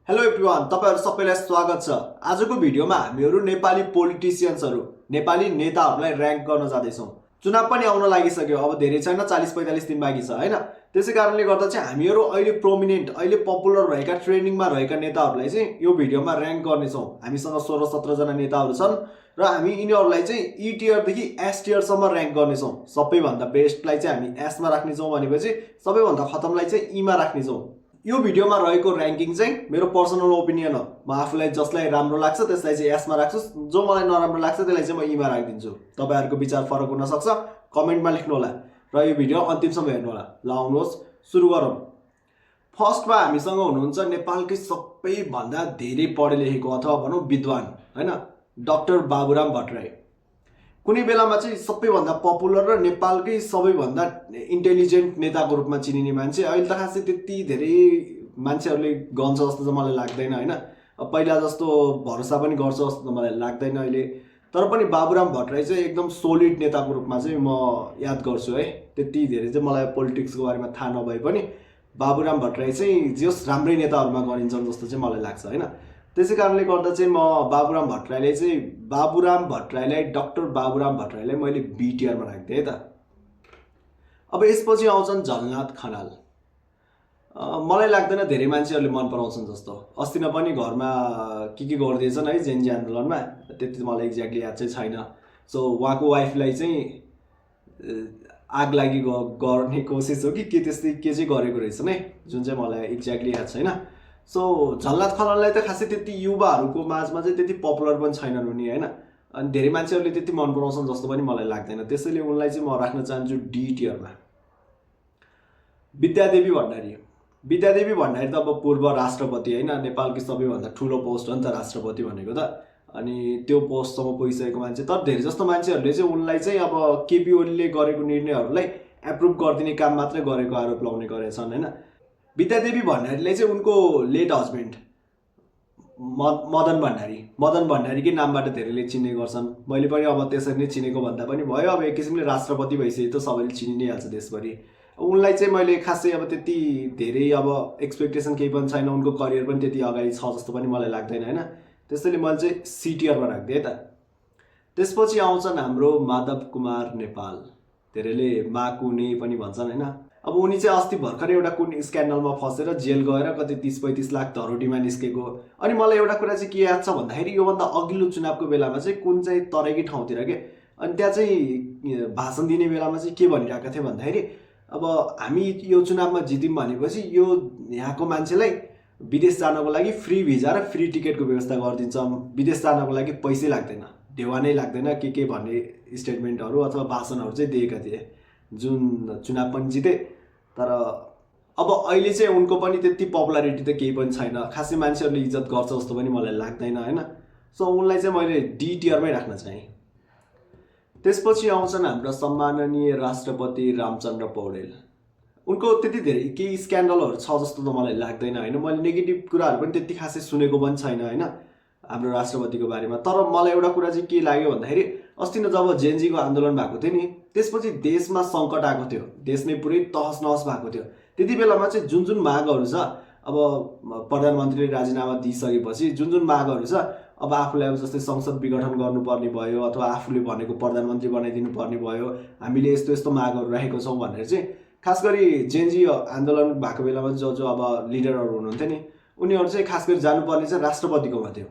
Hello everyone, तपाईहरु सबैलाई स्वागत छ। आजको भिडियोमा हामीहरु नेपाली पोलिटिशियन्सहरु, नेपाली नेताहरुलाई र्याङ्क गर्न जाँदैछौं। चुनाव पनि आउन लागिसक्यो, अब धेरै छैन, 40-45 दिन बाँकी छ हैन। त्यसै कारणले गर्दा चाहिँ हामीहरु अहिले प्रोमिनेन्ट, अहिले पपुलर भएका, ट्रेन्डिङमा रहेका नेताहरुलाई चाहिँ यो भिडियोमा र्याङ्क गर्ने छौं। हामीसँग 16-17 जना नेताहरु छन् र हामी यिनीहरुलाई चाहिँ ई टियर देखि एस टियर सम्म र्याङ्क गर्ने छौं। सबैभन्दा बेस्टलाई चाहिँ हामी एस मा राख्ने छौं भनेपछि सबैभन्दा खतमलाई चाहिँ ई मा राख्ने छौं। यो भिडियोमा रहेको र्याङ्किङ चाहिँ मेरो पर्सनल ओपिनियन हो। म आफूलाई जसलाई राम्रो लाग्छ त्यसलाई चाहिँ एस मा राख्छु, जो मलाई नराम्रो लाग्छ त्यसलाई चाहिँ म ई मा राखिदिन्छु। तपाईहरुको विचार फरक हुन सक्छ, कमेन्टमा लेख्नु होला र यो भिडियो अन्तिमसम्म हेर्नु होला। ल आउनुहोस् सुरु गरौँ। फर्स्टमा हामीसँग हुनुहुन्छ नेपालकै सबैभन्दा धेरै पढे लेखेको अथवा भनौं विद्वान हैन, डाक्टर बाबुराम भट्टराई। कुनै बेलामा चाहिँ सबैभन्दा पपुलर र नेपालकै सबैभन्दा इन्टेलिजेन्ट नेताको रूपमा चिनिने मान्छे। अहिले त खासै त्यति धेरै मान्छेहरूले गन्छ जस्तो चाहिँ मलाई लाग्दैन हैन। पहिला जस्तो भरोसा पनि गर्छ जस्तो त मलाई लाग्दैन अहिले। तर पनि बाबुराम भट्टराई चाहिँ एकदम सोलिड नेताको रूपमा चाहिँ म याद गर्छु है। त्यति धेरै चाहिँ मलाई पोलिटिक्सको बारेमा थाहा नभए पनि बाबुराम भट्टराई चाहिँ जस राम्रै नेताहरुमा गनिन्छन् जस्तो चाहिँ मलाई लाग्छ हैन। त्यसै कारणले गर्दा चाहिँ म बाबुराम भट्टराईलाई डाक्टर बाबुराम भट्टराईलाई मैले बी टियरमा राख्दिएँ है त। अब यसपछि आउँछन् झलनाथ खनाल। मलाई लाग्दैन धेरै मान्छेहरूले मन पराउँछन् जस्तो। अस्ति नै पनि घरमा के गर्दैछन् है जेनजी आन्दोलनमा, त्यति मलाई एक्ज्याक्टली याद चाहिँ छैन। सो उहाँको वाइफलाई चाहिँ आग लागि गर्ने कोसिस हो कि के त्यस्तै के चाहिँ गरेको रहेछन् है, जुन चाहिँ मलाई एक्ज्याक्टली याद छैन। सो झलनाथ खनाललाई त खासै त्यति युवाहरूको माझमा चाहिँ त्यति पपुलर पनि छैनन् उनी हैन, अनि धेरै मान्छेहरूले त्यति मन पराउँछन् जस्तो पनि मलाई लाग्दैन। त्यसैले उनलाई चाहिँ म राख्न चाहन्छु डी टियरमा। विद्यादेवी भण्डारी त अब पूर्व राष्ट्रपति हैन, नेपालकै सबैभन्दा ठुलो पोस्ट हो नि त राष्ट्रपति भनेको त। अनि त्यो पोस्टसम्म पुगिसकेको मान्छे। तर धेरै जस्तो मान्छेहरूले चाहिँ उनलाई चाहिँ अब केपी ओलीले गरेको निर्णयहरूलाई एप्रुभ गरिदिने काम मात्रै गरेको आरोप लाउने गरेछन् हैन। विद्यादेवी भण्डारीलाई चाहिँ उनको लेट हस्बेन्ड मदन भण्डारीकै नामबाट धेरैले चिन्ने गर्छन्। मैले पनि अब त्यसरी नै चिनेको भन्दा पनि भयो। अब एक किसिमले राष्ट्रपति भइसके त सबैले चिनि नै हाल्छ देशभरि। उनलाई चाहिँ मैले खासै अब त्यति धेरै अब एक्सपेक्टेसन केही पनि छैन, उनको करियर पनि त्यति अगाडि छ जस्तो पनि मलाई लाग्दैन हैन। त्यसैले मैले चाहिँ सी टियरमा राख्दिएँ त। त्यसपछि आउँछन् हाम्रो माधव कुमार नेपाल, धेरैले माकुने पनि भन्छन् हैन। अब उनी चाहिँ अस्ति भर्खर एउटा कुन स्क्यान्डलमा फसेर जेल गएर कति 30-35 लाख धरोटीमा निस्केको। अनि मलाई एउटा कुरा चाहिँ के याद छ भन्दाखेरि योभन्दा अघिल्लो चुनावको बेलामा चाहिँ कुन चाहिँ तराईकै ठाउँतिर के, अनि त्यहाँ चाहिँ भाषण दिने बेलामा चाहिँ के भनिरहेका थिए भन्दाखेरि अब हामी यो चुनावमा जित्यौँ भनेपछि यो यहाँको मान्छेलाई विदेश जानको लागि फ्री भिजा र फ्री टिकटको व्यवस्था गरिदिन्छौँ, विदेश जानको लागि पैसै लाग्दैन, ढेवा नै लाग्दैन के भन्ने स्टेटमेन्टहरू अथवा भाषणहरू चाहिँ दिएका थिए जुन चुनाव पनि जिते। तर अब अहिले चाहिँ उनको पनि त्यति पपुलारिटी त केही पनि छैन, खासै मान्छेहरूले इज्जत गर्छ जस्तो पनि मलाई लाग्दैन हैन। सो उनलाई चाहिँ मैले डी टियरमै राख्न चाहेँ। त्यसपछि आउँछन् हाम्रो सम्माननीय राष्ट्रपति रामचन्द्र पौडेल। उनको त्यति धेरै केही स्क्यान्डलहरू छ जस्तो त मलाई लाग्दैन हैन। मैले नेगेटिभ कुराहरू पनि त्यति खासै सुनेको पनि छैन हैन हाम्रो राष्ट्रपतिको बारेमा। तर मलाई एउटा कुरा चाहिँ के लाग्यो भन्दाखेरि अस्ति नै जब जेनजीको आन्दोलन भएको थियो नि, त्यसपछि देशमा सङ्कट आएको थियो, देश नै पुरै तहस नहस भएको थियो। त्यति बेलामा चाहिँ जुन मागहरू छ, अब प्रधानमन्त्रीले राजीनामा दिइसकेपछि जुन मागहरू छ, अब आफूलाई अब जस्तै संसद विघटन गर्नुपर्ने भयो अथवा आफूले भनेको प्रधानमन्त्री बनाइदिनु पर्ने भयो, हामीले यस्तो यस्तो मागहरू राखेको छौँ भनेर चाहिँ खास गरी जेनजी आन्दोलन भएको बेलामा जो अब लिडरहरू हुनुहुन्थ्यो नि, उनीहरू चाहिँ खास गरी जानुपर्ने चाहिँ राष्ट्रपतिकोमा थियो।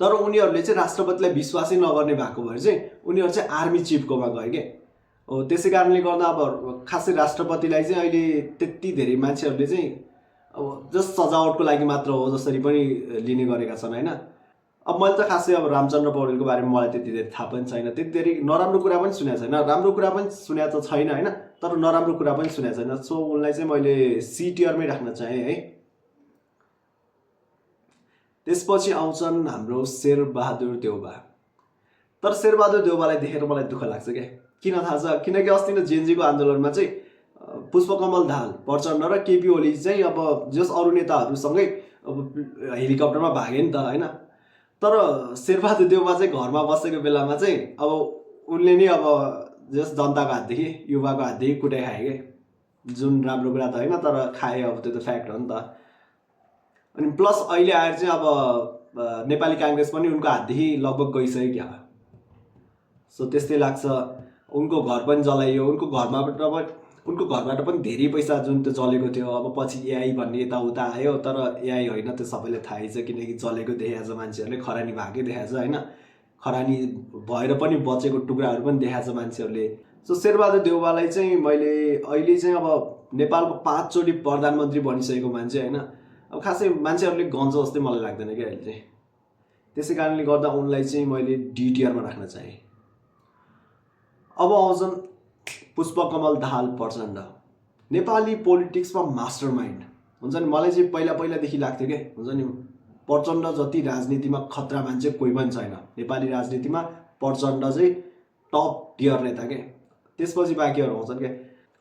तर उनीहरूले चाहिँ राष्ट्रपतिलाई विश्वासै नगर्ने भएको भएर चाहिँ उनीहरू चाहिँ आर्मी चिफकोमा गए के। हो त्यसै कारणले गर्दा अब खासै राष्ट्रपतिलाई चाहिँ अहिले त्यति धेरै मान्छेहरूले चाहिँ अब जस्ट सजावटको लागि मात्र हो जसरी पनि लिने गरेका छन् हैन। अब मैले त खासै अब रामचन्द्र पौडेलको बारेमा मलाई त्यति धेरै थाहा पनि छैन, त्यति धेरै नराम्रो कुरा पनि सुनेको छैन, राम्रो कुरा पनि सुनेको त छैन हैन, तर नराम्रो कुरा पनि सुनेको छैन। सो उनलाई चाहिँ मैले सी टियरमै राख्न चाहेँ है। त्यसपछि आउँछन् हाम्रो शेरबहादुर देउबा। तर शेरबहादुर देउबालाई देखेर मलाई दुःख लाग्छ क्या। किन थाहा छ? किनकि अस्ति नै जेनजीको आन्दोलनमा चाहिँ पुष्पकमल दाहाल प्रचण्ड र केपी ओली चाहिँ अब जस अरू नेताहरूसँगै अब हेलिकप्टरमा भागे नि त हैन। तर शेरबहादुर देउबा चाहिँ घरमा बसेको बेलामा चाहिँ अब उनले नै अब जस जनताको हातदेखि युवाको हातदेखि कुटाइ खाए के, जुन राम्रो कुरा त हैन तर खाए, अब त्यो त फ्याक्ट हो नि त। अनि प्लस अहिले आएर चाहिँ अब नेपाली काङ्ग्रेस पनि उनको हातदेखि लगभग गइसक्यो क्या। सो त्यस्तै लाग्छ। उनको घर पनि जलाइयो, उनको घरबाट पनि धेरै पैसा जुन त्यो जलेको थियो। अब पछि एआई भन्ने यताउता आयो, तर एआई होइन, त्यो सबैले थाहै छ, किनकि जलेको देखाएको छ मान्छेहरूले, खरानी भएकै देखाएको छ होइन, खरानी भएर पनि बचेको टुक्राहरू पनि देखाएको छ मान्छेहरूले। सो शेरबहादुर देउवालाई चाहिँ मैले अहिले चाहिँ अब नेपालको 5 चोटि प्रधानमन्त्री बनिसकेको मान्छे होइन, अब खासै मान्छेहरूले गन्छ जस्तै मलाई लाग्दैन क्या अहिले चाहिँ। त्यसै कारणले गर्दा उनलाई चाहिँ मैले डिटिआरमा राख्न चाहेँ। अब आउँछन् पुष्पकमल दाहाल प्रचण्ड, नेपाली पोलिटिक्समा मास्टर माइन्ड हुन्छ नि। मलाई चाहिँ पहिलादेखि लाग्थ्यो क्या, हुन्छ नि, प्रचण्ड जति राजनीतिमा खतरा मान्छे कोही पनि छैन नेपाली राजनीतिमा। प्रचण्ड चाहिँ टप टियर नेता के, त्यसपछि बाँकीहरू आउँछन् क्या।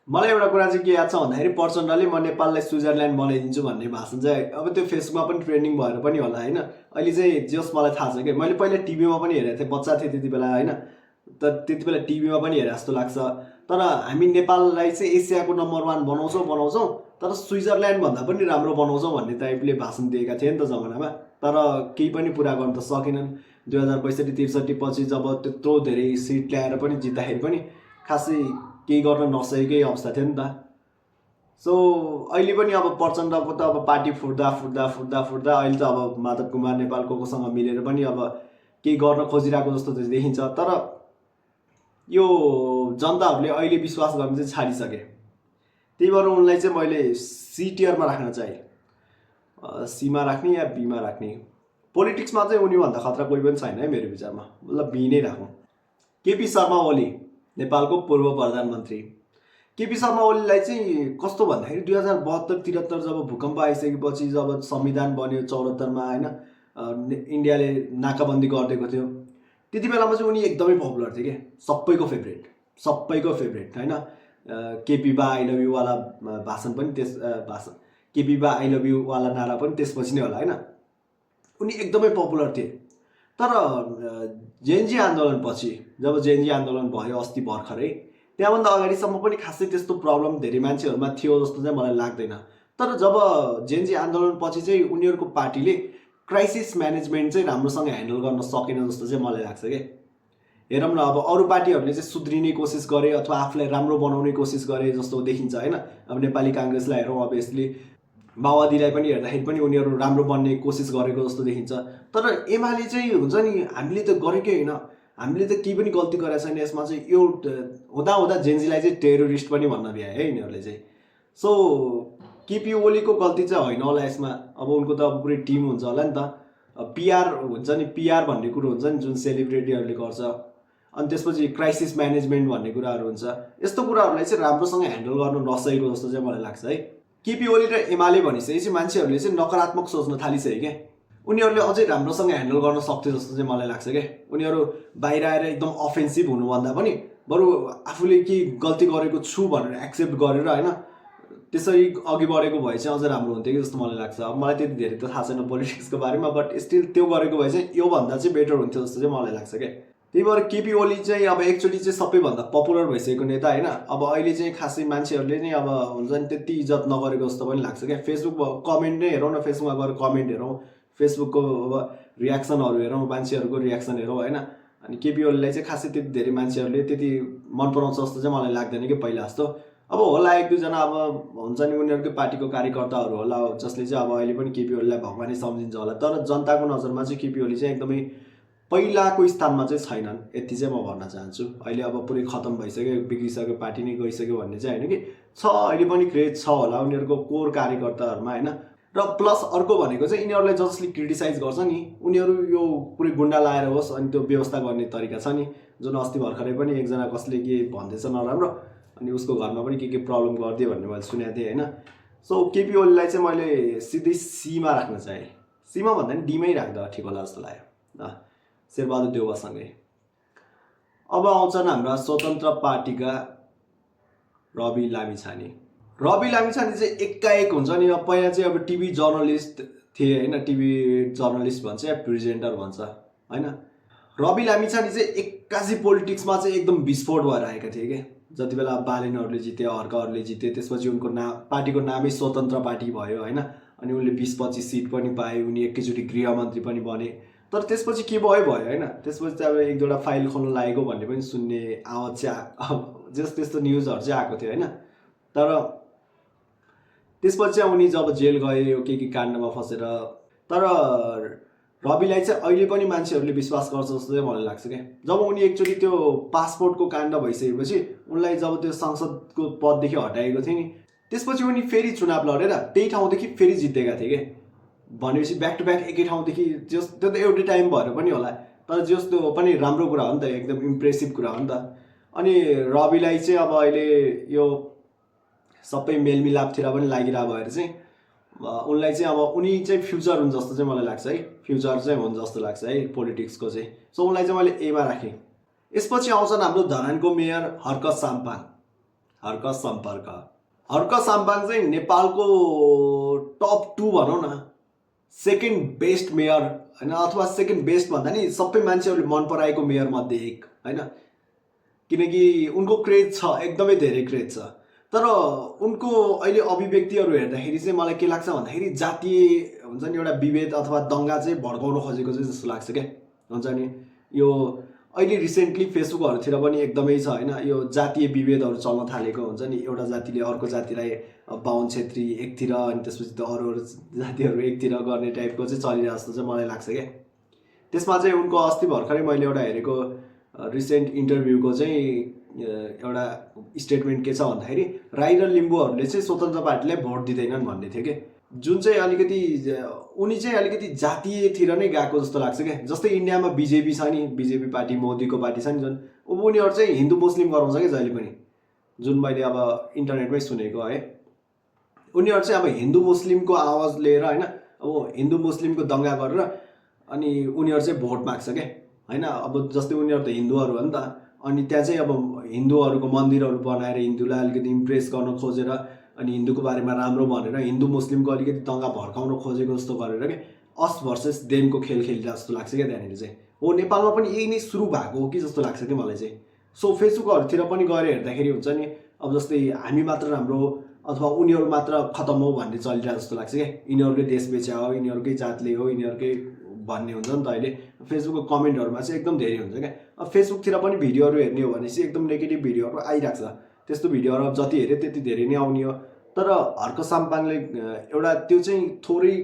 मलाई एउटा कुरा चाहिँ के याद छ भन्दाखेरि प्रचण्डले म नेपाललाई स्विजरल्यान्ड बनाइदिन्छु भन्ने भाषण चाहिँ अब त्यो फेसबुकमा पनि ट्रेन्डिङ भएर पनि होला होइन। अहिले चाहिँ जस मलाई थाहा छ क्या, मैले पहिला टिभीमा पनि हेरेको थिएँ, बच्चा थिएँ त्यति बेला होइन, तर त्यति बेला टिभीमा पनि हेरे जस्तो लाग्छ। तर हामी नेपाललाई चाहिँ एसियाको नम्बर 1 बनाउँछौँ, तर स्विजरल्यान्ड भन्दा पनि राम्रो बनाउँछौँ भन्ने टाइपले भाषण दिएका थिए नि त जमानामा। तर केही पनि पुरा गर्न त सकेनन्। 2062-63 पछि जब त्यत्रो धेरै सिट ल्याएर पनि जित्दाखेरि पनि खासै केही गर्न नसकेकै अवस्था थियो नि त। सो अहिले पनि अब प्रचण्डको त अब पार्टी फुट्दा अहिले त अब माधव कुमार नेपालकोसँग मिलेर पनि अब केही गर्न खोजिरहेको जस्तो देखिन्छ। तर यो जनताहरूले अहिले विश्वास गर्न चाहिँ छाडिसके। त्यही भएर उनलाई चाहिँ मैले सी टियरमा राख्न चाहे, सीमा राख्ने या बीमा राख्ने। पोलिटिक्समा चाहिँ उनीभन्दा खतरा कोही पनि छैन है मेरो विचारमा, मतलब बी नै राखौँ। केपी शर्मा ओली नेपालको पूर्व प्रधानमन्त्री। केपी शर्मा ओलीलाई चाहिँ कस्तो भन्दाखेरि 2072-73 जब भूकम्प आइसकेपछि जब संविधान बन्यो 74मा होइन, इन्डियाले नाकाबन्दी गरिदिएको थियो, त्यति बेलामा चाहिँ उनी एकदमै पपुलर थिए क्या, सबैको फेभरेट होइन। केपी बा आई लभ यू वाला भाषण पनि केपी बा आई लभ यू वाला नारा पनि त्यसपछि नै होला होइन। उनी एकदमै पपुलर थिए। तर जेएनजी आन्दोलनपछि जब जेएनजी आन्दोलन भयो अस्ति भर्खरै, त्यहाँभन्दा अगाडिसम्म पनि खासै त्यस्तो प्रब्लम धेरै मान्छेहरूमा थियो जस्तो चाहिँ मलाई लाग्दैन। तर जब जेएनजी आन्दोलनपछि चाहिँ उनीहरूको पार्टीले क्राइसिस म्यानेजमेन्ट चाहिँ राम्रोसँग ह्यान्डल गर्न सकेन जस्तो चाहिँ मलाई लाग्छ क्या। हेरौँ न, अब अरू पार्टीहरूले चाहिँ सुध्रिने कोसिस गरे अथवा आफूलाई राम्रो बनाउने कोसिस गरे जस्तो देखिन्छ होइन। अब नेपाली काङ्ग्रेसलाई हेरौँ, अभियसली माओवादीलाई पनि हेर्दाखेरि पनि उनीहरू राम्रो बन्ने कोसिस गरेको जस्तो देखिन्छ। तर एमाले चाहिँ हुन्छ नि, हामीले त गरेकै होइन, हामीले त केही पनि गल्ती गरेको छैन यसमा चाहिँ। यो हुँदा जेएनजीलाई चाहिँ टेरोरिस्ट पनि भन्न भ्याए है यिनीहरूले चाहिँ। सो केपी ओलीको गल्ती चाहिँ होइन होला यसमा। अब उनको त अब पुरै टिम हुन्छ होला नि त, पिआर हुन्छ नि, पिआर भन्ने कुरो हुन्छ नि जुन सेलिब्रिटीहरूले गर्छ, अनि त्यसपछि क्राइसिस म्यानेजमेन्ट भन्ने कुराहरू हुन्छ। यस्तो कुराहरूलाई चाहिँ राम्रोसँग ह्यान्डल गर्न नसकेको जस्तो चाहिँ मलाई लाग्छ है। केपी ओली र एमाले भनिसकेपछि मान्छेहरूले चाहिँ नकारात्मक सोच्न थालिसक्यो क्या। उनीहरूले अझै राम्रोसँग ह्यान्डल गर्न सक्थ्यो जस्तो चाहिँ मलाई लाग्छ क्या। उनीहरू बाहिर आएर एकदम अफेन्सिभ हुनुभन्दा पनि बरु आफूले के गल्ती गरेको छु भनेर एक्सेप्ट गरेर होइन त्यसरी अघि बढेको भए चाहिँ अझ राम्रो हुन्थ्यो कि जस्तो मलाई लाग्छ। अब मलाई त्यति धेरै त थाहा छैन पोलिटिक्सको बारेमा, बट स्टिल त्यो गरेको भए चाहिँ योभन्दा चाहिँ बेटर हुन्थ्यो जस्तो चाहिँ मलाई लाग्छ क्या। त्यही भएर केपी ओली चाहिँ अब एक्चुअली चाहिँ सबैभन्दा पपुलर भइसकेको नेता होइन। अब अहिले चाहिँ खासै मान्छेहरूले नै अब हुन्छ नि त्यति इज्जत नगरेको जस्तो पनि लाग्छ क्या। फेसबुक कमेन्ट नै हेरौँ न, फेसबुकमा गएर कमेन्ट हेरौँ, फेसबुकको अब रियाक्सनहरू हेरौँ, मान्छेहरूको रियाक्सन हेरौँ होइन। अनि केपी ओलीलाई चाहिँ खासै त्यति धेरै मान्छेहरूले त्यति मन पराउँछ जस्तो चाहिँ मलाई लाग्दैन कि पहिला जस्तो। अब होला 1-2 जना अब हुन्छ नि उनीहरूकै पार्टीको कार्यकर्ताहरू होला जसले चाहिँ अब अहिले पनि केपी ओलीलाई भगवानै सम्झिन्छ होला। तर जनताको नजरमा चाहिँ केपी ओली चाहिँ एकदमै पहिलाको स्थानमा चाहिँ छैनन्, यति चाहिँ म भन्न चाहन्छु। अहिले अब पुरै खतम भइसक्यो, बिग्रिसक्यो, पार्टी नै गइसक्यो भन्ने चाहिँ होइन कि छ, अहिले पनि क्रेज छ होला उनीहरूको कोर कार्यकर्ताहरूमा होइन। र प्लस अर्को भनेको चाहिँ यिनीहरूलाई जसले क्रिटिसाइज गर्छ नि, उनीहरू यो पुरै गुन्डा लाएर होस् अनि त्यो व्यवस्था गर्ने तरिका छ नि, जुन अस्ति भर्खरै पनि एकजना कसले के भन्दैछ नराम्रो अनि उसको घरमा पनि के प्रब्लम गरिदियो भन्ने मैले सुनेको थिएँ होइन। सो केपी ओलीलाई चाहिँ मैले सिधै सीमा राख्न चाहेँ, सीमा भन्दा पनि डीमै राख्दा ठिक होला जस्तो लाग्यो शेरबहादुर देउवासँगै। अब आउँछन् हाम्रा स्वतन्त्र पार्टीका रवि लामिछाने। रवि लामिछाने चाहिँ एकाएक हुन्छ नि, अब पहिला चाहिँ अब टिभी जर्नलिस्ट थिए होइन, टिभी जर्नलिस्ट भन्छ या प्रेजेन्टर भन्छ होइन। रवि लामिछाने चाहिँ एक्कासी पोलिटिक्समा चाहिँ एकदम विस्फोट भएर आएका थिए क्या। जति बेला बालेनहरूले जिते, हर्कहरूले जिते, त्यसपछि उनको पार्टीको नामै स्वतन्त्र पार्टी भयो होइन। अनि उनले 20-25 सिट पनि पाए, उनी एकैचोटि गृहमन्त्री पनि बने। तर त्यसपछि के भयो होइन, त्यसपछि चाहिँ अब एक दुईवटा फाइल खोल्न लागेको भन्ने पनि सुन्ने आवाज चाहिँ त्यस्तो न्युजहरू चाहिँ आएको थियो होइन। तर त्यसपछि चाहिँ उनी जब जेल गए यो के काण्डमा फसेर, तर रविलाई चाहिँ अहिले पनि मान्छेहरूले विश्वास गर्छ जस्तो चाहिँ मलाई लाग्छ क्या। जब उनी एकचोटि त्यो पासपोर्टको काण्ड भइसकेपछि उनलाई जब त्यो संसदको पददेखि हटाएको थियो नि, त्यसपछि उनी फेरि चुनाव लडेर त्यही ठाउँदेखि फेरि जितेका थिए क्या। भनेपछि ब्याक टु ब्याक एकै ठाउँदेखि त्यो त एउटै टाइम भएर पनि होला, तर जस्तो पनि राम्रो कुरा हो नि त, एकदम इम्प्रेसिभ कुरा हो नि त। अनि रविलाई चाहिँ अब अहिले यो सबै मेलमिलापतिर पनि लागिरहेको भएर चाहिँ उनलाई चाहिँ अब उनी चाहिँ फ्युचर हुन् जस्तो चाहिँ मलाई लाग्छ है, फ्युचर चाहिँ हुन् जस्तो लाग्छ है पोलिटिक्सको चाहिँ। सो उनलाई चाहिँ मैले एमा राखेँ। यसपछि आउँछन् हाम्रो धरानको मेयर हर्क साम्पाङ। हर्क साम्पाङ चाहिँ नेपालको टप 2 भनौँ न, सेकेन्ड बेस्ट मेयर होइन, अथवा सेकेन्ड बेस्ट भन्दा नि सबै मान्छेहरूले मन पराएको मेयर मध्ये एक होइन। किनकि उनको क्रेज छ, एकदमै धेरै क्रेज छ। तर उनको अहिले अभिव्यक्तिहरू हेर्दाखेरि चाहिँ मलाई के लाग्छ भन्दाखेरि जातीय हुन्छ नि एउटा विभेद अथवा दङ्गा चाहिँ भड्काउन खोजेको चाहिँ जस्तो लाग्छ क्या। हुन्छ नि यो अहिले रिसेन्टली फेसबुकहरूतिर पनि एकदमै छ होइन, यो जातीय विभेदहरू चल्न थालेको हुन्छ नि। एउटा जातिले अर्को जातिलाई बाहुन छेत्री एकतिर अनि त्यसपछि त अरू जातिहरू एकतिर गर्ने टाइपको चाहिँ चलिरहेको जस्तो चाहिँ मलाई लाग्छ क्या। त्यसमा चाहिँ उनको अस्ति भर्खरै मैले एउटा हेरेको रिसेन्ट इन्टरभ्यूको चाहिँ एउटा स्टेटमेन्ट के छ भन्दाखेरि राई र लिम्बूहरूले चाहिँ स्वतन्त्र पार्टीलाई भोट दिँदैनन् भन्ने थियो कि, जुन चाहिँ अलिकति उनी चाहिँ अलिकति जातीयतिर नै गएको जस्तो लाग्छ क्या। जस्तै इन्डियामा बिजेपी छ नि, बिजेपी पार्टी मोदीको पार्टी छ नि जुन, उनीहरू चाहिँ हिन्दू मुस्लिम गराउँछ क्या जहिले पनि, जुन मैले अब इन्टरनेटमै सुनेको है। उनीहरू चाहिँ अब हिन्दू मुस्लिमको आवाज लिएर होइन, अब हिन्दू मुस्लिमको दङ्गा गरेर अनि उनीहरू चाहिँ भोट माग्छ क्या होइन। अब जस्तै उनीहरू त हिन्दूहरू हो नि त, अनि त्यहाँ चाहिँ अब हिन्दूहरूको मन्दिरहरू बनाएर हिन्दूलाई अलिकति इम्प्रेस गर्न खोजेर अनि हिन्दूको बारेमा राम्रो भनेर हिन्दू मुस्लिमको अलिकति दङ्गा भड्काउन खोजेको जस्तो गरेर क्या अस भर्सेस देमको खेल खेलिरहेको जस्तो लाग्छ क्या त्यहाँनिर चाहिँ। हो नेपालमा पनि यही नै सुरु भएको हो कि जस्तो लाग्छ कि मलाई चाहिँ। सो फेसबुकहरूतिर पनि गएर हेर्दाखेरि हुन्छ नि, अब जस्तै हामी मात्र राम्रो अथवा उनीहरू मात्र खतम हो भन्ने चलिरहेको जस्तो लाग्छ क्या। यिनीहरूकै देश बेच्या हो, यिनीहरूकै जातले हो, यिनीहरूकै भन्ने हुन्छ नि त। अहिले फेसबुकको कमेन्टहरूमा चाहिँ एकदम धेरै हुन्छ क्या। अब फेसबुकतिर पनि भिडियोहरू हेर्ने हो भने चाहिँ एकदम नेगेटिभ भिडियोहरू आइरहेको छ। त्यस्तो भिडियोहरू अब जति हेऱ्यो त्यति धेरै नै आउने हो। तर हर्क साम्पाङले एउटा त्यो चाहिँ थोरै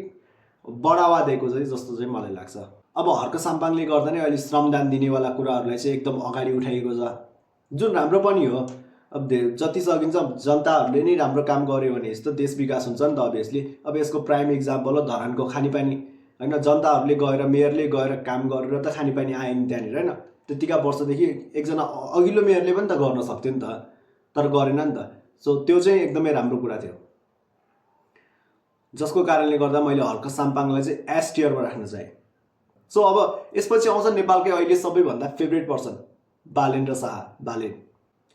बढावा दिएको चाहिँ जस्तो चाहिँ मलाई लाग्छ। अब हर्क साम्पाङले गर्दा नै अहिले श्रमदान दिनेवाला कुराहरूलाई चाहिँ एकदम अगाडि उठाइएको छ, जुन राम्रो पनि हो। अब जति सकिन्छ जनताहरूले नै राम्रो काम गर्यो भने यस्तो देश विकास हुन्छ नि त अभियसली। अब यसको प्राइम इक्जाम्पल हो धरानको खानेपानी होइन। जनताहरूले गएर मेयरले गएर काम गरेर त खानेपानी आयो नि त्यहाँनिर होइन। त्यतिका वर्षदेखि एकजना अघिल्लो मेयरले पनि त गर्न सक्थ्यो नि त, तर गरेन नि त। सो त्यो चाहिँ एकदमै राम्रो कुरा थियो, जसको कारणले गर्दा मैले हर्क साम्पाङलाई चाहिँ एस टियरमा राख्न चाहेँ। सो अब यसपछि आउँछ नेपालकै अहिले सबैभन्दा फेभरेट पर्सन बालेन र शाह।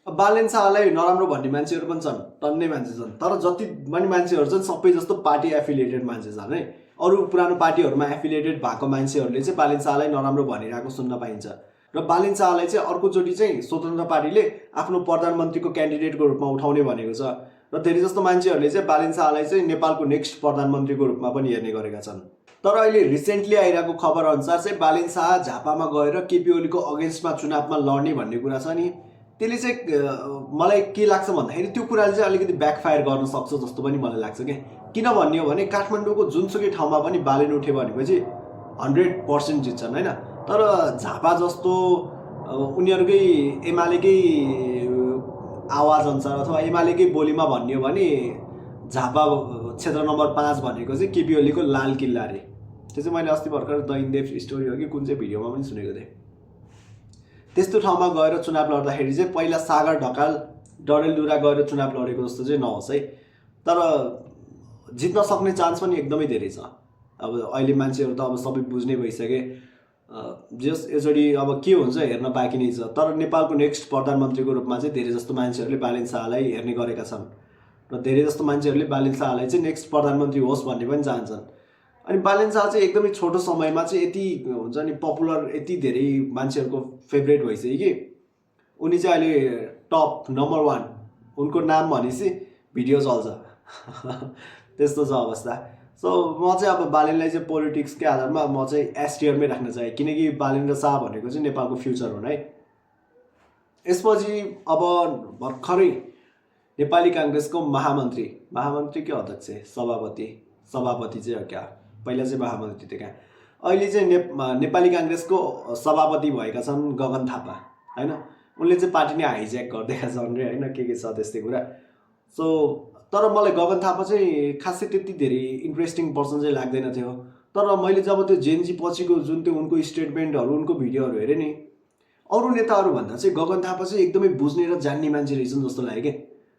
बालेन शाहलाई नराम्रो भन्ने मान्छेहरू पनि छन्, टन्नै मान्छे छन्, तर जति पनि मान्छेहरू छन् सबै जस्तो पार्टी एफिलिएटेड मान्छे छन् है। अरू पुरानो पार्टीहरूमा एफिलिएटेड भएको मान्छेहरूले चाहिँ बालेन शाहलाई नराम्रो भनिरहेको सुन्न पाइन्छ। र बालेन शाहलाई चाहिँ अर्कोचोटि चाहिँ स्वतन्त्र पार्टीले आफ्नो प्रधानमन्त्रीको क्यान्डिडेटको रूपमा उठाउने भनेको छ। र धेरै जस्तो मान्छेहरूले चाहिँ बालेन शाहलाई चाहिँ नेपालको नेक्स्ट प्रधानमन्त्रीको रूपमा पनि हेर्ने गरेका छन्। तर अहिले रिसेन्टली आइरहेको खबर अनुसार चाहिँ बालेन शाह झापामा गएर केपी ओलीको अगेन्स्टमा चुनावमा लड्ने भन्ने कुरा छ नि, त्यसले चाहिँ मलाई के लाग्छ भन्दाखेरि त्यो कुराले चाहिँ अलिकति ब्याकफायर गर्न सक्छ जस्तो पनि मलाई लाग्छ क्या। किन भन्ने हो भने काठमाडौँको जुनसुकै ठाउँमा पनि बालेन उठ्यो भनेपछि 100% जित्छन् होइन। तर झापा जस्तो उनीहरूकै एमालेकै आवाज अनुसार अथवा एमालेकै बोलीमा भन्ने हो भने झापा क्षेत्र नम्बर 5 भनेको चाहिँ केपी ओलीको लाल किल्ला अरे। त्यो चाहिँ मैले अस्ति भर्खर द इन्डेप्थ स्टोरी हो कि कुन चाहिँ भिडियोमा पनि सुनेको थिएँ। त्यस्तो ठाउँमा गएर चुनाव लड्दाखेरि चाहिँ पहिला सागर ढकाल डडेलधुरा गएर चुनाव लडेको जस्तो चाहिँ नहोस् है। तर जित्न सक्ने चान्स पनि एकदमै धेरै छ। अब अहिले मान्छेहरू त अब सबै बुझ्ने भइसके, जस यसरी अब के हुन्छ हेर्न बाँकी नै छ। तर नेपालको नेक्स्ट प्रधानमन्त्रीको रूपमा चाहिँ धेरै जस्तो मान्छेहरूले बालेन शाहलाई हेर्ने गरेका छन् र धेरै जस्तो मान्छेहरूले बालेन शाहलाई चाहिँ नेक्स्ट प्रधानमन्त्री होस् भन्ने पनि चाहन्छन्। अनि बालेन शाह चाहिँ एकदमै छोटो समयमा चाहिँ यति हुन्छ नि पपुलर, यति धेरै मान्छेहरूको फेभरेट भइसक्यो कि उनी चाहिँ अहिले टप नम्बर 1, उनको नाम भनेपछि भिडियो चल्छ त्यस्तो छ अवस्था। सो म चाहिँ अब बालेनलाई चाहिँ पोलिटिक्सकै आधारमा म चाहिँ एस टियरमै राख्न चाहेँ, किनकि बालेन्द्र शाह भनेको चाहिँ नेपालको फ्युचर हुन् है। यसपछि अब भर्खरै नेपाली काङ्ग्रेसको महामन्त्री के अध्यक्ष सभापति चाहिँ हो क्या, पहिला चाहिँ महामन्त्री थियो क्या, अहिले चाहिँ नेपाली काङ्ग्रेसको सभापति भएका छन् गगन थापा होइन। उनले चाहिँ पार्टी नै हाइज्याक गरिदिएका छन् रे होइन, के छ त्यस्तै कुरा। सो तर मलाई गगन थापा चाहिँ खासै त्यति धेरै इन्ट्रेस्टिङ पर्सन चाहिँ लाग्दैन थियो। तर मैले जब त्यो जेनजी पछिको जुन त्यो उनको स्टेटमेन्टहरू उनको भिडियोहरू हेरेँ नि, अरू नेताहरूभन्दा चाहिँ गगन थापा चाहिँ एकदमै बुझ्ने र जान्ने मान्छे रहेछन् जस्तो लाग्यो क्या।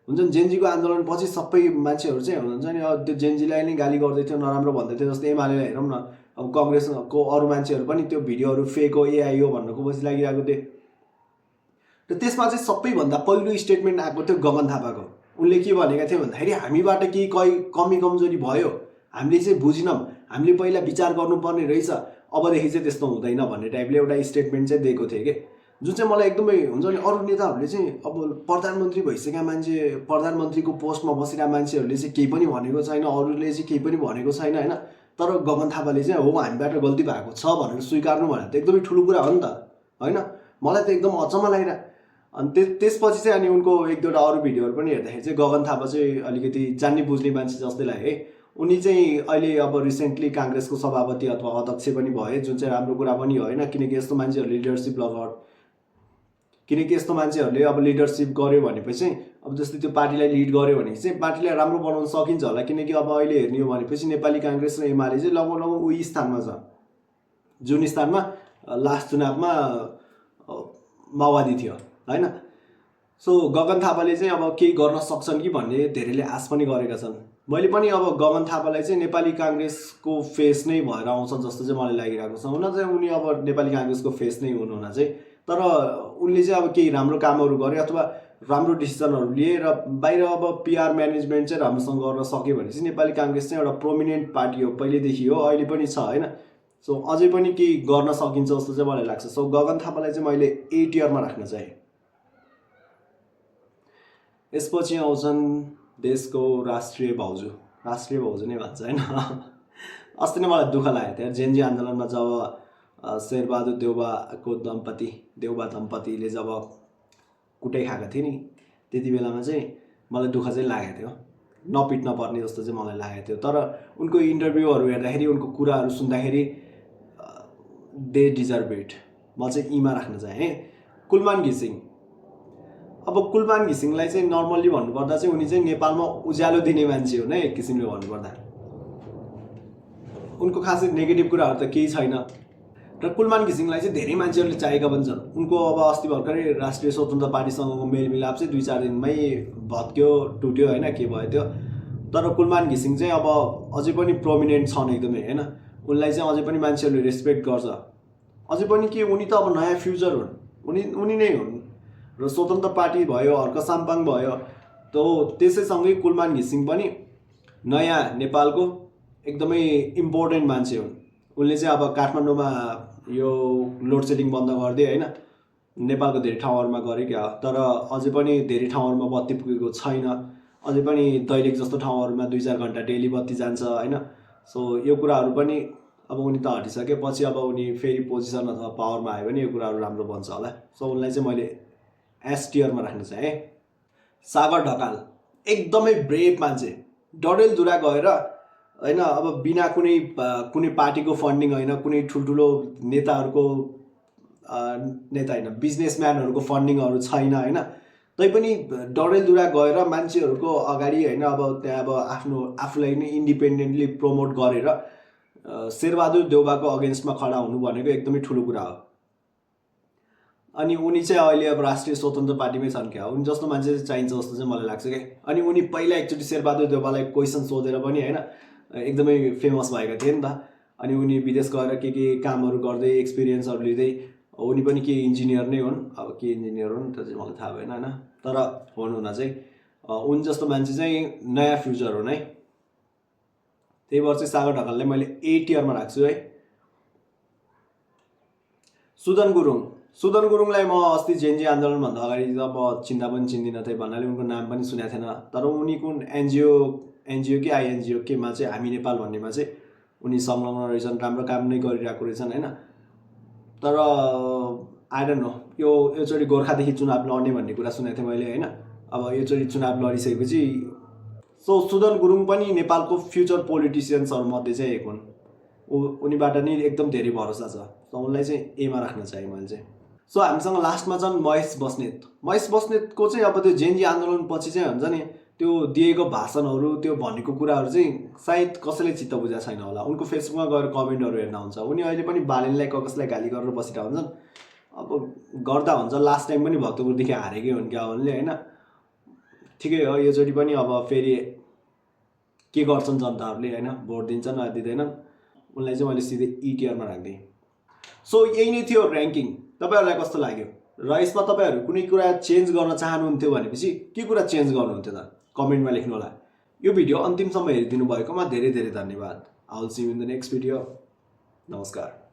हुन्छ नि जेनजीको आन्दोलन पछि सबै मान्छेहरू चाहिँ हुनुहुन्छ नि त्यो जेनजीलाई नै गाली गर्दै थियो, नराम्रो भन्दै थियो। जस्तै एमालेलाई हेरौँ न, अब कङ्ग्रेसको अरू मान्छेहरू पनि त्यो भिडियोहरू फेक हो एआई हो भन्नको पछि लागिरहेको थियो। र त्यसमा चाहिँ सबैभन्दा पहिलो स्टेटमेन्ट आएको थियो गगन थापाको। उनले के भनेका थिए भन्दाखेरि हामीबाट केही कमी कमजोरी भयो, हामीले चाहिँ बुझिनौँ, हामीले पहिला विचार गर्नुपर्ने रहेछ, अबदेखि चाहिँ त्यस्तो हुँदैन भन्ने टाइपले एउटा स्टेटमेन्ट चाहिँ दिएको थियो कि, जुन चाहिँ मलाई एकदमै हुन्छ नि। अरू नेताहरूले चाहिँ अब प्रधानमन्त्री भइसकेका मान्छे, प्रधानमन्त्रीको पोस्टमा बसेका मान्छेहरूले चाहिँ केही पनि भनेको छैन, अरूले चाहिँ केही पनि भनेको छैन होइन। तर गगन थापाले चाहिँ हो हामीबाट गल्ती भएको छ भनेर स्वीकार्नु भनेर त एकदमै ठुलो कुरा हो नि त होइन। मलाई त एकदम अचम्म लागिरहेको। अनि त्यसपछि चाहिँ अनि उनको एक दुईवटा अरू भिडियोहरू पनि हेर्दाखेरि चाहिँ गगन थापा चाहिँ अलिकति जान्ने बुझ्ने मान्छे जस्तै लाग्यो है। उनी चाहिँ अहिले अब रिसेन्टली काङ्ग्रेसको सभापति अथवा अध्यक्ष पनि भए, जुन चाहिँ राम्रो कुरा पनि हो होइन। किनकि यस्तो मान्छेहरूले अब लिडरसिप गर्यो भनेपछि चाहिँ अब जस्तै त्यो पार्टीलाई लिड गर्यो भने चाहिँ पार्टीलाई राम्रो बनाउन सकिन्छ होला। किनकि अब अहिले हेर्ने हो भनेपछि नेपाली काङ्ग्रेस र एमाले चाहिँ लगभग उही स्थानमा छ जुन स्थानमा लास्ट चुनावमा माओवादी थियो होइन। सो गगन थापाले चाहिँ अब केही गर्न सक्छन् कि भन्ने धेरैले आश पनि गरेका छन्। मैले पनि अब गगन थापालाई चाहिँ नेपाली काङ्ग्रेसको फेस नै भएर आउँछ जस्तो चाहिँ मलाई लागिरहेको छ। हुन चाहिँ उनी अब नेपाली काङ्ग्रेसको फेस नै हुनुहुन चाहिँ, तर उनले चाहिँ अब केही राम्रो कामहरू गरे अथवा राम्रो डिसिजनहरू लिए र बाहिर अब पिआर म्यानेजमेन्ट चाहिँ राम्रोसँग गर्न सक्यो भने चाहिँ नेपाली काङ्ग्रेस चाहिँ एउटा प्रोमिनेन्ट पार्टी हो, पहिलेदेखि हो, अहिले पनि छ होइन। सो अझै पनि केही गर्न सकिन्छ जस्तो चाहिँ मलाई लाग्छ। सो गगन थापालाई चाहिँ मैले ए टियरमा राख्न चाहेँ। यसपछि आउँछन् देशको राष्ट्रिय भाउजू नै भन्छ होइन। अस्ति नै मलाई दुःख लाग्यो थियो जेनजी आन्दोलनमा जब शेरबहादुर देउबा दम्पतिले जब कुटाइ खाएको थिए नि, त्यति बेलामा चाहिँ मलाई दुःख चाहिँ लागेको थियो, नपिट्न पर्ने जस्तो चाहिँ मलाई लागेको थियो। तर उनको इन्टरभ्यूहरू हेर्दाखेरि, उनको कुराहरू सुन्दाखेरि दे डिजर्भ इट। म चाहिँ ईमा राख्न चाहेँ। कुलमान घिसिङ, अब कुलमान घिसिङलाई चाहिँ नर्मल्ली भन्नुपर्दा चाहिँ उनी चाहिँ नेपालमा उज्यालो दिने मान्छे हो नै एक किसिमले भन्नुपर्दा। उनको खासै नेगेटिभ कुराहरू त केही छैन। र कुलमान घिसिङलाई चाहिँ धेरै मान्छेहरूले चाहेका पनि छन्। उनको अब अस्ति भर्खरै राष्ट्रिय स्वतन्त्र पार्टीसँगको मेलमिलाप चाहिँ 2-4 दिनमै भत्क्यो, टुट्यो होइन, के भयो त्यो। तर कुलमान घिसिङ चाहिँ अब अझै पनि प्रोमिनेन्ट छन् एकदमै होइन। उनलाई चाहिँ अझै पनि मान्छेहरूले रेस्पेक्ट गर्छ। अझै पनि के उनी त अब नयाँ फ्युचर हुन्, उनी नै हुन्। र स्वतन्त्र पार्टी भयो, हर्क साम्पाङ भयो, त्यसैसँगै कुलमान घिसिङ पनि नयाँ नेपालको एकदमै इम्पोर्टेन्ट मान्छे हुन्। उनले चाहिँ अब काठमाडौँमा यो लोड सेडिङ बन्द गरिदिए होइन, नेपालको धेरै ठाउँहरूमा गरे क्या, तर अझै पनि धेरै ठाउँहरूमा बत्ती पुगेको छैन। अझै पनि दैलेख जस्तो ठाउँहरूमा 2-4 घन्टा डेली बत्ती जान्छ होइन। सो यो कुराहरू पनि अब उनी त हटिसकेपछि अब उनी फेरि पोजिसन अथवा पावरमा आयो भने यो कुराहरू राम्रो बन्छ होला। सो उनलाई चाहिँ मैले एस टियरमा राख्न चाहेँ। सागर ढकाल एकदमै ब्रेभ मान्छे, डडेलधुरा गएर होइन, अब बिना कुनै पार्टीको फन्डिङ होइन, कुनै ठुल्ठुलो नेता होइन, बिजनेसम्यानहरूको फन्डिङहरू छैन होइन, तैपनि डडेलधुरा गएर मान्छेहरूको अगाडि होइन अब त्यहाँ अब आफूलाई नै इन्डिपेन्डेन्टली प्रमोट गरेर शेरबहादुर देउबाको अगेन्स्टमा खडा हुनु भनेको एकदमै ठुलो कुरा हो। अनि उनी चाहिँ अहिले अब राष्ट्रिय स्वतन्त्र पार्टीमै छन् क्या। उनी जस्तो मान्छे चाहिँ चाहिन्छ जस्तो चाहिँ मलाई लाग्छ क्या। अनि उनी पहिला एकचोटि शेरबहादुर देउबालाई क्वेसन सोधेर पनि होइन एकदमै फेमस भएका थिए नि त। अनि उनी विदेश गएर के कामहरू गर्दै एक्सपिरियन्सहरू लिँदै, उनी पनि के इन्जिनियर नै हुन्, अब के इन्जिनियर हुन् त्यो चाहिँ मलाई थाहा भएन होइन, तर हुनुहुन चाहिँ उनी जस्तो मान्छे चाहिँ नयाँ फ्युचर हुन् है। त्यही भएर चाहिँ सागर ढकाललाई मैले ए टियरमा राख्छु है। सुदन गुरुङलाई म अस्ति जेएनजी आन्दोलनभन्दा अगाडि त म चिन्दा पनि चिन्दिनँ थिएँ भन्नाले उनको नाम पनि सुनेको थिएन। तर उनी कुन एनजिओ कि आइएनजिओ केमा चाहिँ हामी नेपाल भन्नेमा चाहिँ उनी संलग्न रहेछन्, राम्रो काम नै गरिरहेको रहेछन् होइन। तर आई डोन्ट नो योचोटि गोर्खादेखि चुनाव लड्ने भन्ने कुरा सुनेको थिएँ मैले होइन। अब योचोटि चुनाव लडिसकेपछि सुदन गुरुङ पनि नेपालको फ्युचर पोलिटिसियन्सहरूमध्ये चाहिँ एक हुन्। उनीबाट नि एकदम धेरै भरोसा छ। उनलाई चाहिँ एमा राख्न चाहे मैले चाहिँ। सो हामीसँग लास्टमा छन् महेश बस्नेतको चाहिँ अब त्यो जेएनजी आन्दोलनपछि चाहिँ हुन्छ नि त्यो दिएको भाषणहरू, त्यो भनेको कुराहरू चाहिँ सायद कसैले चित्त बुझाएको छैन होला। उनको फेसबुकमा गएर कमेन्टहरू हेर्न हुन्छ। उनी अहिले पनि बालेनलाई कसलाई गाली गरेर बसिरहेको हुन्छन्। अब गर्दा हुन्छ, लास्ट टाइम पनि भक्तपुरदेखि हारेकै हुन् क्या उनले होइन। ठिकै हो, योचोटि पनि अब फेरि के गर्छन् जनताहरूले होइन, भोट दिन्छन् वा दिँदैनन्। उनलाई चाहिँ मैले सिधै इटिआरमा राख्दिएँ। सो यही नै थियो ऱ्याङ्किङ। तपाईँहरूलाई कस्तो लाग्यो र यसमा तपाईँहरू कुनै कुरा चेन्ज गर्न चाहनुहुन्थ्यो भनेपछि के कुरा चेन्ज गर्नुहुन्थ्यो त कमेन्टमा लेख्नु होला। यो भिडियो अन्तिमसम्म हेरिदिनु भएकोमा धेरै धेरै धन्यवाद। I will see you in the next video. नमस्कार।